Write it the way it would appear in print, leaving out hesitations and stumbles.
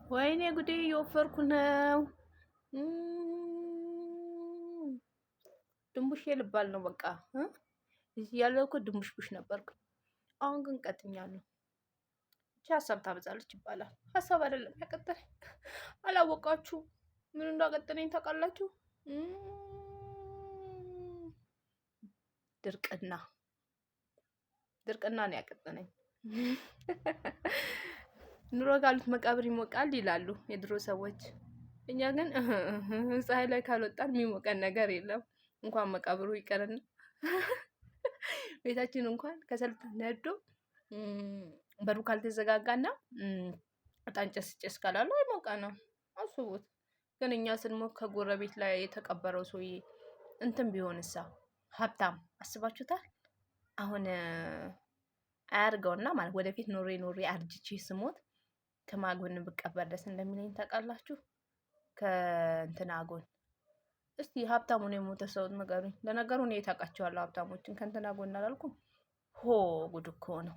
ወይኔ ጉዴ፣ እየወፈርኩ ነው። ድንቡሽ ልባል ነው በቃ። እዚህ ያለው እኮ ድንቡሽቡሽ ነበርኩ። አሁን ግን ቀጥኛለሁ። ብቻ ሀሳብ ታበዛለች ይባላል። ሀሳብ አይደለም ያቀጠለኝ። አላወቃችሁ ምን እንዳቀጠለኝ ታውቃላችሁ? ድርቅና ድርቅና ነው ያቀጠነኝ። ኑሮ ካሉት መቃብር ይሞቃል ይላሉ የድሮ ሰዎች። እኛ ግን ፀሐይ ላይ ካልወጣን የሚሞቀን ነገር የለም። እንኳን መቃብሩ ይቀርና ቤታችን እንኳን ከሰል ነዶ በሩ ካልተዘጋጋና እጣን ጨስ ጨስ ካላሉ አይሞቀንም። አስቡት። ግን እኛ ስንሞት ከጎረቤት ላይ የተቀበረው ሰውዬ እንትን ቢሆንሳ ሀብታም አስባችሁታል? አሁን አያርገውና ማለት ወደፊት ኖሬ ኖሬ አርጅቼ ስሞት ከማጎን ብቀበር ደስ እንደሚለኝ ታውቃላችሁ? ከእንትና ጎን። እስቲ ሀብታሙን የሞተ ሰው ንገሩኝ። ለነገሩ እኔ ታውቃቸዋለሁ ሀብታሞችን። ከእንትና ጎን አላልኩም። ሆ ጉድ እኮ ነው።